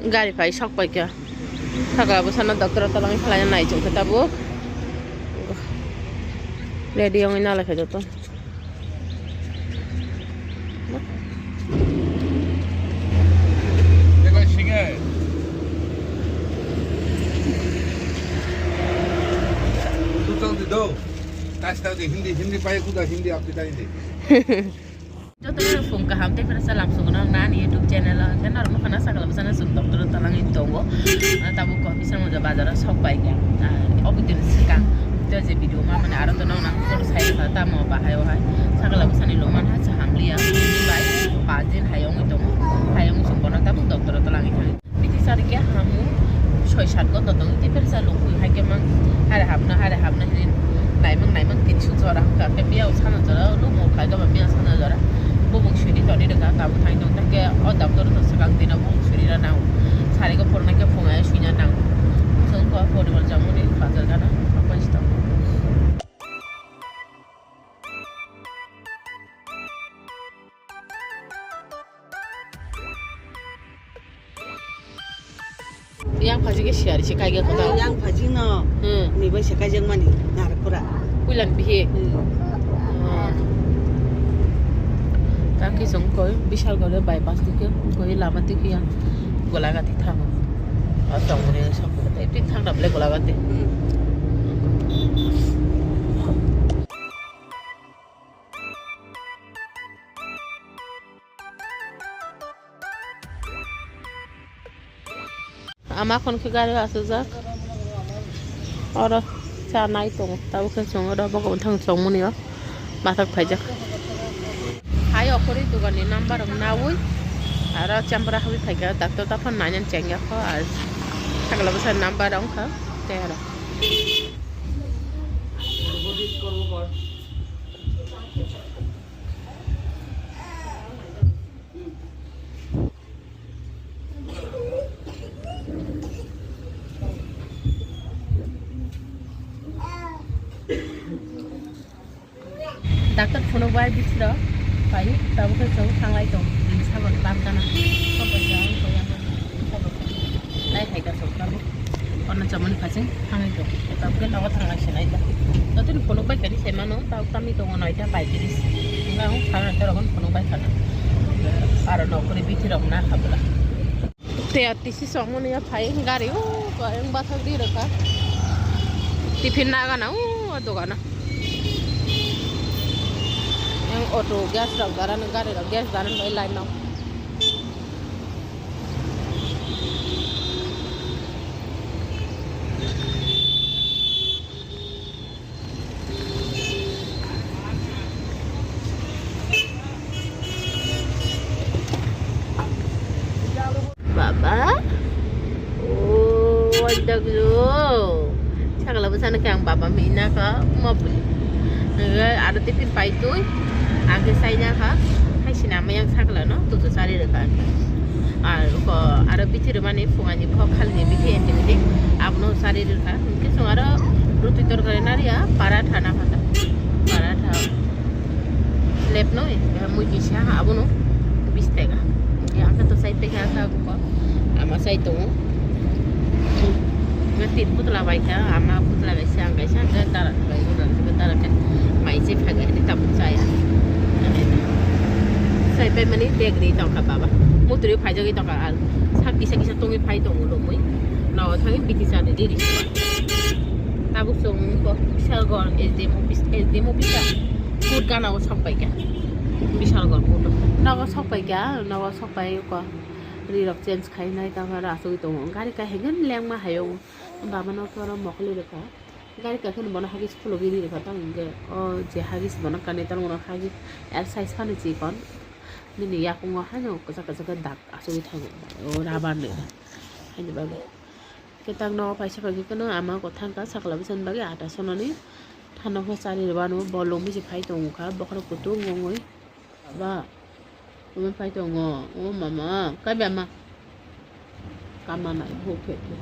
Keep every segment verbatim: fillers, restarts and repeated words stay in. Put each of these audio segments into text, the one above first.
Gari phai sok pai kha. Sakla bwsano doctor o tolangwi khlaina nai chwng khe tabuk. Ready wngwi nalai kha joto. Hindi, Hindi, paya kuda Hindi, apni ta Hindi. Joto no phung kaham tei phirsa lam sugno ang nani YouTube channel o hwnkhe norok nokha na sakla bwsano chwng doctor o twlangwi tongo. Ah, tabuk kok bising muja bazar o sok pai kha. Ah, obo din swkang. Tei je video ma mane aro to nokna phone sai kha tamo bahai o hai. Sakla bwsani lungman ha cha hamliya. Bai, paanch din hai wngwi tongo. Hai wngwi chwng bono tabuk doctor o twlangwi thangwi. Biti sari khe hamu soi sat gonta tong tei persa lukui hai khe mang hare hapna hare hapna hini naimang naimang tin su jora hwnkha khe biyao sana jora lukmung khai doba biyao sana jora bumung suri toni rwkha tabuk thang tong khe o doctor no swkang dino bumung suri rwna sari khe phurna khe phungai suina nang chwng khe poribar jamani bazar gana. Yang phaji ke siari se kai ge kota. Yang phaji no. Hmm. Ni bai se kai jeng mani nar pura. Puilan bihe. Hmm. Oh. Kaki song koi bishal gore bypass dike koi lama dike yang golagati thango. Asong muni asong muni. Tapi thang dable golagati. Hmm. Ama khon khe gari aswkjak. Oro cha nai tongo. Tabuk khe chwng oro bogo bwthang chwng mani o. Mathak phaijak. Hai okhorwi dogan ni number rok nawi. Aro champra habwi phaikha. Doctor taphor nainani chengya kho. Ar sakla bwsa number wngkha. Tei aro. Doctor phunuk bai bisiro pai tabuk khe chwng thanglai tong. Bini sabon bab gana. Sabon jang koi yang sabon. Nai hai ka sok tabuk. Ono chamani phasing thangwi tong. Tabuk khe nogo thanglai se nai ta. Jotoni phunuk bai kani se mano, tabuk tamni tongo noita paitris. Wngkha ang phano norok phunuk bai khana. Aro nokni bithi rok na khabla. Te T C songmani ya phai gari o, yang bathak di rwkha. Tiffin nagana o dogana. Yang auto gas rok daran gari rok gas daran bai line no. Baba, oh, daglo. Sakla bwsano khe ang baba mina kha, ma buli. Nge aro tiffin pai tui, ang khe sai na kha, hai sina ma yang sakla no, tu tu sari rwkha. Ar ko aro bithi rwmani phungani phok khalini bithi activity, abono sari rwkha. Hwnkhe chwng aro roti torkari nariya, paratha na kha ta. Paratha. Lep noi, mui kisa abono bis taka. Hwnkhe ang khe to sai pekha kha ko. Ama sai tongo. Nge tin putla bai kha, ama putla bai sa ang kaisa, hwnkhe dara bai, dara khe mai se phaga ni tabuk chaya. Sai pai mani bag ni tongkha baba. Mutri phaijagwi tongkha al. Sak kisa kisa tongwi phai tongo lomwi. Nawa thangwi bithi chani diri. Tabuk chwng ko Bishalgarh S D M office, S D M office a. Kut gana o sok pai kha. Bishalgarh kut o. Nawa sok pai kha, nawa sok pai ko. Ri rok change khai nai tamo aro asugwi tongo. Gari kahengkhe lengma hayo. Baba no khe oro mokol ri rwkha. Gari kahengkhe bono hagis khulugwi ri rwkha tamo hwnkhe o je hagis bono kanwi tamo hagis L size phano chikon. Nini yakungo haino kwchak kwchak khe dak asugwi thango. O rubber ni. Haini bagwi. Kwtak no paisa paikhe kheno ama kwthang kha sakla bwsani bagwi ata sonani. Thano khe chari rwmano bo lomwi se phai tongkha bokhorok kutung wngwi. Baba, omo pai tongo, o mama, kaibama. Kama nai, bo khe khe.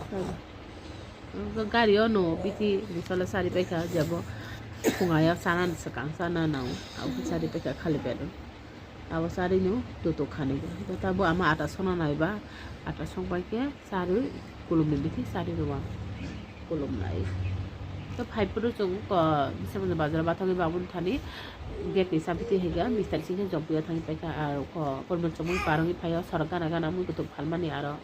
Kaibama. Gari o no, bithi, bisala sari paikha, jabo. Phunga ya sana swkang sana nang, abo sari paikha khali bedon. Abo charwi no tutuk khani bo. Tabo ama ata sona nai ba, ata song bai khe charwi kulumni bithi charwi rwma kulumnai. To phai phuru chwng ko, Biswanath bazar bathangwi babun thani gate ni chabi twi hai kha, bistar singkhe jok buya thangwi paikha, aro ko, kormo chumui parongwi phaio, sorok gana gana mui kutuk phalmani aro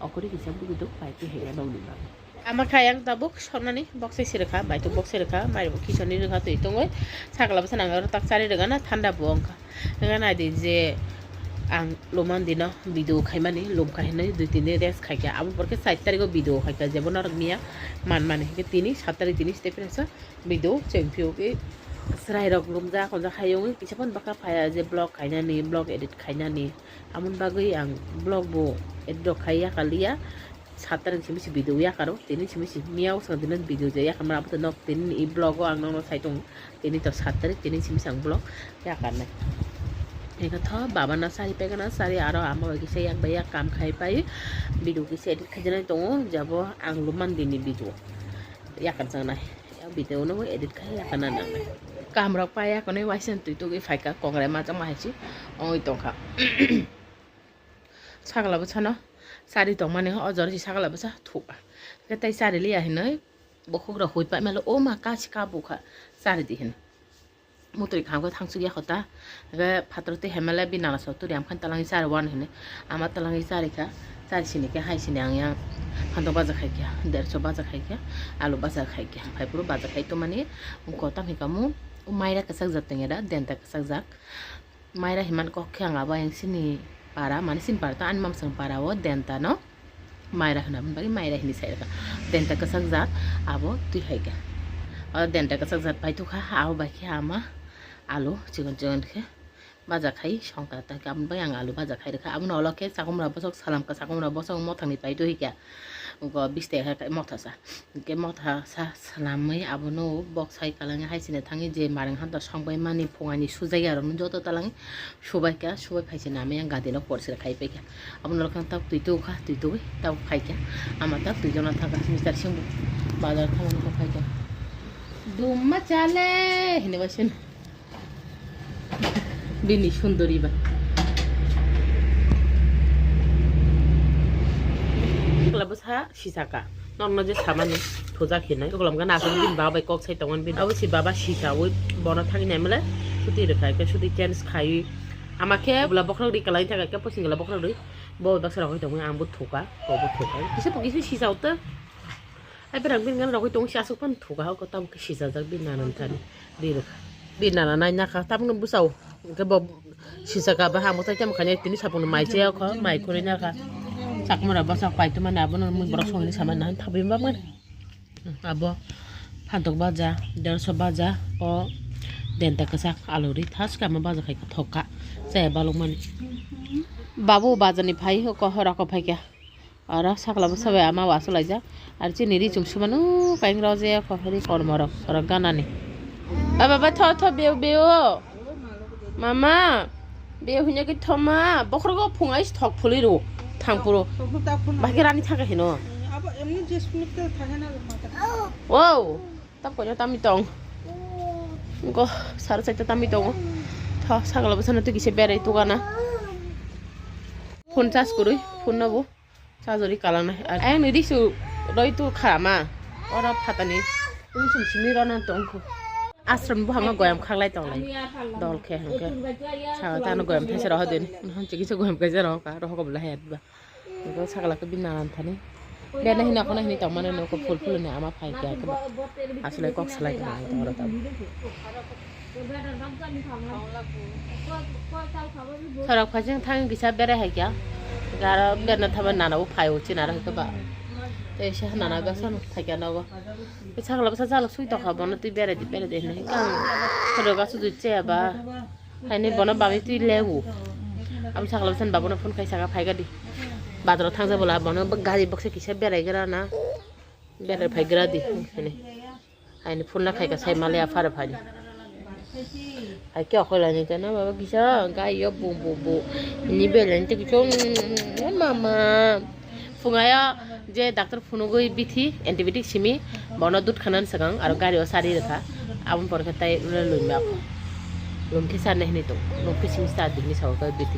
okori kisa bui kutuk pai twi hai kha nokni bagwi. Ama kha yang tabuk sonani boksai sirikha, baitu boksai rikha, mai rok kisoni rikha twi tongwi, sakla bwsa nang aro tak chari rikha na thanda bo wngkha. Hwnkhai naidi je ang Lumandi no video khaimani, lum kha hinwi dui tin din rest khaikha. Abo porkhe char tarikh o video khaikha, jebo norok miya manmani. Hinkhe tini sat tarikh, tini step resa video chengphiyogwi chwrairok lumjak, honjak hai wngwi kisa phano bwkha phaiya je vlog khainani, vlog edit khainani. Amoni bagwi ang vlog bo edit rok khai yakaliya. Sat tarikh simi si video yakaro, tini simi si miya usang tini video je yakar mani abo to nok tini ni vlog o ang nokno sai tongo. Tini to sat tarikh, tini simi si ang vlog yakarnai. Eka tho baba no sari pegana sari aro ama bai kisa yak bai yak kam khai pai video kisa edit khaijaknai tongo, jabo ang Lumandi ni video yakarjaknai. Ya video no edit khai yakarna nangnai. Kam rok pai yakarnai waisa twi tugwi phaikha kongrai machang ma hai si ongwi tongkha. Sakla bwsano chari tongmani o jora si sakla bwsa thukha. Hwnkhe tei chari liya hinwi bukhuk rok hui paimalo, "O ma, kasi ka bukha, chari di," hinwi. Mutri khamkhe thangsukya kho ta. Hwnkhe phataro tei haimale bini nana soturi amkhani talangwi chari wani hinwi. Ama talangwi chari kha, chari sini khe hai sini ang yang phantok baja khai kha, derso baja khai kha, alu baja khai kha. Phai phuru baja khai tongmani wngkha tam hinwi kamo o maira kwchak jak tongya da, denta kwchak jak. Maira hinmani kok khe ang abo ayang sini para, mani sini para to ani mamsong para o denta no maira hwnna, aboni bagwi maira hinwi sai rwkha. Denta kwchak jat abo twi hai khe. O denta kwchak jat paithuk kha, abo bai khe ama alu chikon chikon khe baja khai songkha, ta khe aboni bagwi ang alu baja khai rwkha. Aboni ulo khe chakhumra bosok salam kha, chakhumra bosok mothani paithuk kha. Go biste hai motha sa. Hwnkhe motha sa swnamwi abono boksai kwlangwi hai sini thangwi je marwng hanta songbai mani phungaini sujai arokno joto talangwi subaikha, subai phai se namwi ang gadino porsira khai paikha. Abono rwkha tabuk twi tugukha, twi tugwi tabuk phaikha. Ama tabuk twi jona thangkha, Mister Singbu bazar thangmani kok phaikha. Dumma chale hinwi bai sini. Bini sundori ba. Sikla bwsa sisaka. Nokno je samani thujak hinwi. Toklam gana aswk bini baba bai kok sai tongo bini. Abo si baba sisa wi bono thangwi naimale suti rwkha khe suti change khai. Ama khe bwla bokhorok ri kwlai thaka khe posing bwla bokhorok ri. Bo baksa rok tongwi ang bo thuka, bo bo thuka. Kisa po kisa sisa uta. Ai berang bini gana rogwi tongo si aswk phano thuka o, tamo khe sijajak bini nana ni thani ri rwkha. Bini nana nai nakha, tabukno bwsao hwnkhe bo sijaka ba, hamya tei tamo khainai tini saphangno mai chaya kho, mai khurui nakha. Chakmara bwsa paitwmani abono mui borok songni samani nahani thabwi mamani. Abo phantok baja, derso baja, o denta kwchak alu ri thaskhe ama baja khai thokha, chaya balukmani. Babu bajarni phai o, rokho phaikha. Oro sakla bwsa bai ama wasalaijak. Ar chini ri chum sumano kainwi rw je kho ri kormo rok sorok ganani. A baba tho tho beu beu. Mama beu hinya ki thoma bokhorok phung ais thok phuli ru thang puro. Bahai rani thaka hino. Wow. Tap kono tami tong. Go sar chaita tami tongo. Tho sakla bwsano twi kisa berai tugana. Phone charge kwrwi phone no bo. Sajori kalangnai. Ayang ni risu roi tu kha ma. Oro phatani. Risu simi rona tongkhu. Ashram buhama goyam khaklai tonglai. Dol khe hwnkhe. Saga tano goyam thaisa roho deni. Hon chikisa goyam kaisa roho ka. Roho ko bwla hayat ba. Ego sakla ke bini nanan thani. Bena hini akono hini tongmani noko phul phul ni ama phai kya ke ba. Asle kok salai tong oro tamo. Sorok phai jeng thang kisa berai hai kya. Garo berna thaba nana bo phai o china ro ke ba. Te se nana ga san thai kya nogo. Sakla bwsa jalok sui tokha bono twi berai di berai di hinwi kang. Sorok ga sudu che ba. Haini bono bagwi twi lego. Abo sakla bwsani babono phone khai saka phai gadi. Bazaro thangsa bola bono gari baksa kisa berai gra na. Berai phai gra di hinwi. Haini phone na khai ka sai male afar phani. Hai khe okhoi lani jana baba kisa gai yo bu bu bu. Ni belai te kichong mama. Phungayo je doctor phunugwi bithi antibiotic simi bono dud khanan swkang aro gari o sari rwkha aboni pore khe tai ule lwima. Lomkhe sa nehni tong, lomkhe simi sa dini sa ka biti.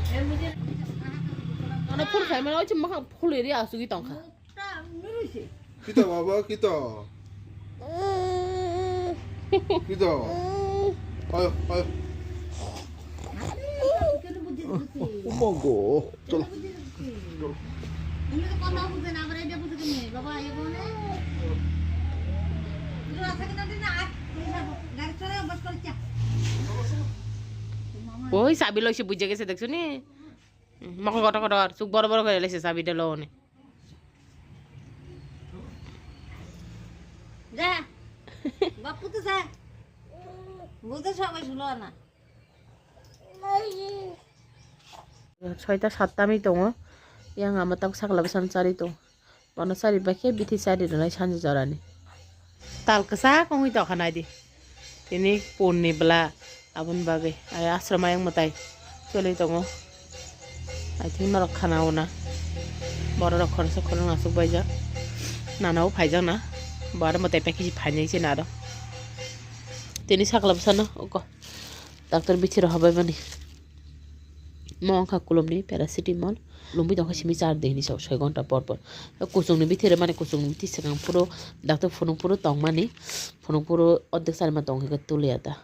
Ano phul khai mana ochi makhang phul eri asugwi tongkha. Kita baba, kita. Kita. Ayo, ayo. Umago. Chalo. Oi, sabi loise bujhe gese, dekhso ni? Mokol kotor kotor, chuk boro boro kore laise, sabi de lo ni. Ja. Bapu to ja. Bujhe sabai sulo na. Soita satta mi tongo. Yang ama tabuk sakla bwsano chari tongo. Bono chari bai khe bithi chari rwnai sanju jorani. Tal kwchak wngwi tongkha naidi. Tini punni bwla aboni bagwi. Ai ashram ayang mwtai choli tongo. I think norok khana o na. Borok rok khoroksa khoroknwi aswk baijak. Nana o phaijak na. Bo aro mwtai paikhe se phainai se na aro. Tini sakla bwsano oko. Doctor bithi rok habai mani. Mo wngkha kulumni paracetamol. Lumui tongkha simi char di hinwi sao, soi ghonta por por. Kuchungni bithi rw mani, kuchungni bithi swkang phuru doctor phunuk phuru tongmani. Phunuk phuru ordek charima tong hwnkhe tuliya ta.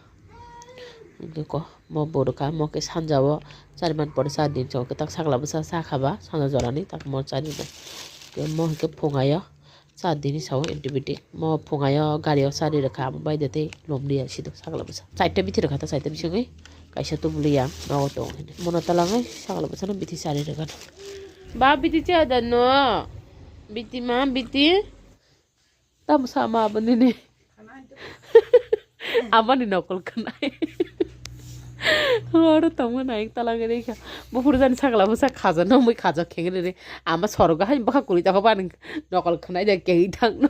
Hwnkhe ko, mo bo rwkha, mo khe sanja o chariman pore char din sao, kwtak sakla bwsa cha kha ba sanja jorani, tak mo chari bo. Hwnkhe mo hwnkhe phungai o. Char dini sao antibiotic. Mo phungai o gari o chari rwkha, amo bai de tei lom liya sido sakla bwsa. Chaita bithi rwkha ta, chaita bisingwi kaisa tubuli ya nogo tongo hini. Mono talangwi sakla bwsano bithi chari rwkha. Ba bithi cha da no. Bithi ma bithi. Tamo sama abo nini. Amani nokol khnai. Oro tongma nai tala gede kha. Buphuru jani sakla bwsa khaja nongwi khaja khengri re. Ama sorogo hai bwkha kuri ta bani nokol khnai de kei thang no.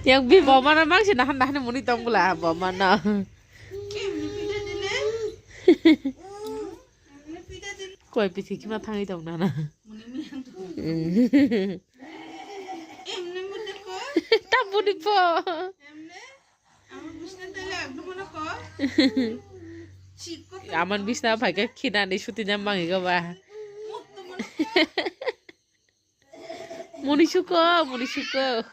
Yang bi bomana mang se nahan nahan muni tong bula bomana. Koi pisi kima thangwi tong nana. Emne mode ko. Tabuni po. Emne? Amar bisna tele ekdom mone ko. Chikko to. Amar bisna phaikhe khinani sutina mangi go ba. Mukto mone ko. Muni suko, muni suko.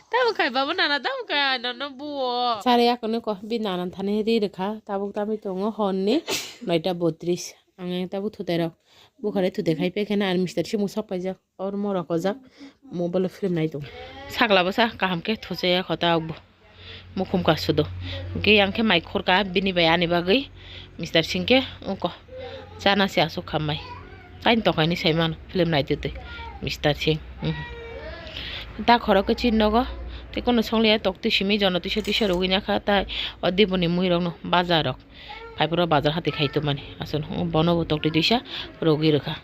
Tamo khai baba nana tamo khai nono buo. Sare akono ko bi nana thani ri rwkha. Tabuk tami tongo honni noita botris. Ang tabuk thutai rok. Bukhare thutai khai pekhe na ar mister si musok paijak. Or morok ojak mobile film nai tongo. Sakla bwsa kaham khe thuchaya kho ta okbo. Mukhum ka sudo. Hwnkhe yang khe mai khurka bini bai ani bagwi mister sing khe ungko chana se aswk kha mai. Taini tokhaini sai mano film nai twi twi mister sing. Mhm. Ta khorok khe chini nogo tei kono songliya tok twi simi jono twisa twisa rwgwi nakha tai o diboni mui rokno bajar rok. Phaiphuru bazar hati khai tongmani. Aswk bono bo tokti twisa rogwi rwkha.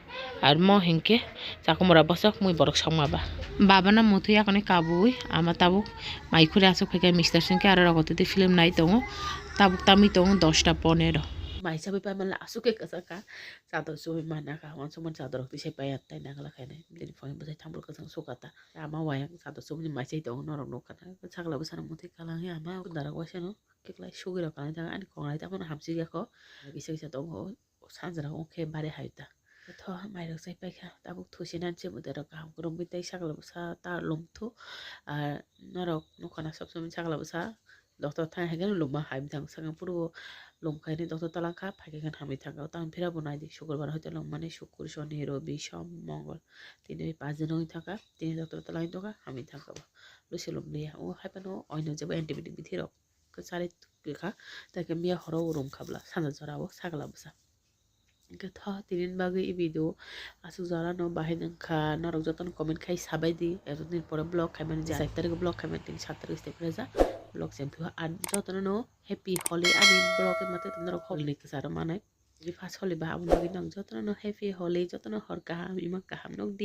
Ar mo hinkhe chakumura bwswk mui borok sokma ba. Babano muthwi yakoni kabui ama tabuk mai khuri aswk phaikha mister singkhe aro rogo titi film nai tongo. Tabuk tamwi tongo dosta ponero. Mai chabai paimanla aswk khe kwchak kha. Chador chumui manna kha. Wansukmani chador rok tisai paiya tai nangla khainai. Bini phone bwsai thangphuru kwchang sukha ta. Ama wayang chador chumui mai chai tongo norok nukha ta. Sakla bwsano muthwi kalang ya ama darok waisano. Keklai sugwi rok kanwi thangkha ani kongnai tamo hamsik ya kho. Kisa kisa tongo o sanjra o khe bari hai ta. Tho mairok chai paikha tabuk thusinani se mwtai rok kaham kwrwngwi tei sakla bwsa ta lomthu. Ar norok nukha na sob somoi sakla bwsa doctor thang hai khe loma hai thang sakang puro lom khaini doctor talangkha phaikhe hamwi thangkha. Tamo phira bo naidi sukurbar hoite lomani sukur soni robi som mongol tini pas din wngwi thangkha tini doctor talangwi tongkha hamwi thangkha bo. Lusi lom liya o hai phano oino jebo antibiotic bithi rok. Kwchari kwkha, tei khe miya horo o room khabla sanja jora o sakla bwsa. Hwnkhe tho tini bagwi e video aswk jora no bahai nangkha, norok jotono comment khai sabai di, eto din pore vlog khaimani je sait tarik vlog khaimani tini sat tarik step rwjak vlog chengphi o, ar jotono no happy Holi ani vlog mate norok Holi ni kwcharo manai. First Holi ba aboni bagwi nang jotono no happy Holi, jotono hor kaham, imang kaham nukdi.